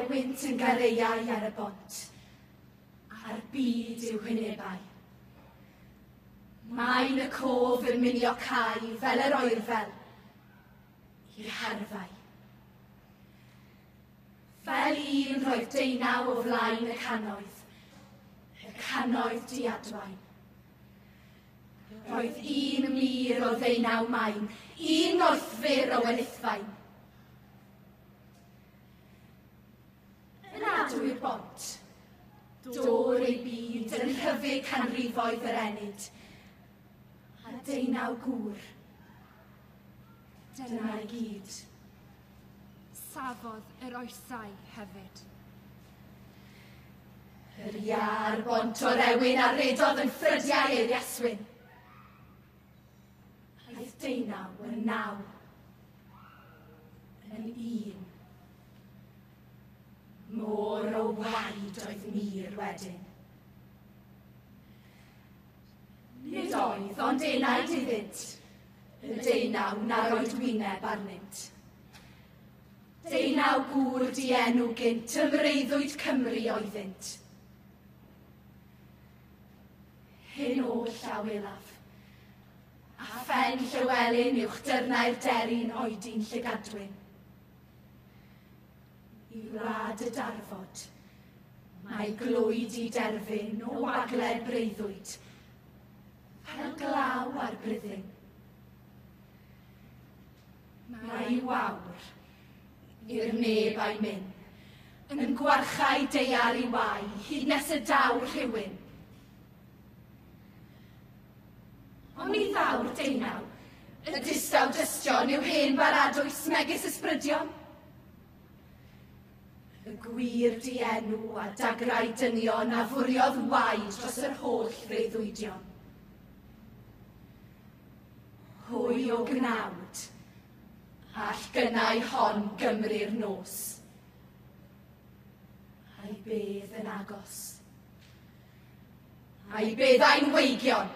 Rhewynt yn gareiau ar y bont, a'r byd i'w hwynebau. Mae'n y cof yn munio cau fel yr oerfel i'r harfau. Fel un roedd deunaw o flaen y cannoedd diadwain. Roedd un mur o ddeunaw main, un noethfur o wenithfaen. Yn adwy'r bont, dôr ei byd yn rhyfu canrifoedd yr ennyd, a deunaw gŵr. Dyna i gyd. Safodd yr oesau hefyd. Yr iâr bont o'r ewin a redodd yn ffrydiau ei iaswyn. Aeth deunaw yn naw. Yn un. Môr o waed oedd mur wedyn. Nid oedd ond enaid iddynt, y deunaw na roed wyneb arnynt. Deunaw gŵr dienw gynt ymreuddwyd Cymru oeddynt. Hyn oll a welaf, a phen Llywelyn uwch dyrnau'r deryn oedi'n llygadwyn. I wlad y darfod, mae glwyd i derfyn o wagled breuddwyd, fel glaw ar bryddyn. Mae wawr i'r neb a'i myn, yn gwarchau daear i wau, hyd nes y daw rhywun. Ond mi ddaw'r deunaw, y distaw dystion yw hen baradwys megis ysbrydion. Y gwir dienw a dagrau dynion a fwriodd waed dros yr holl freuddwydion. Hwy o gnawd, all gynnau hon Gymru'r nos. A'i bedd yn agos. A'i beddau'n weigion.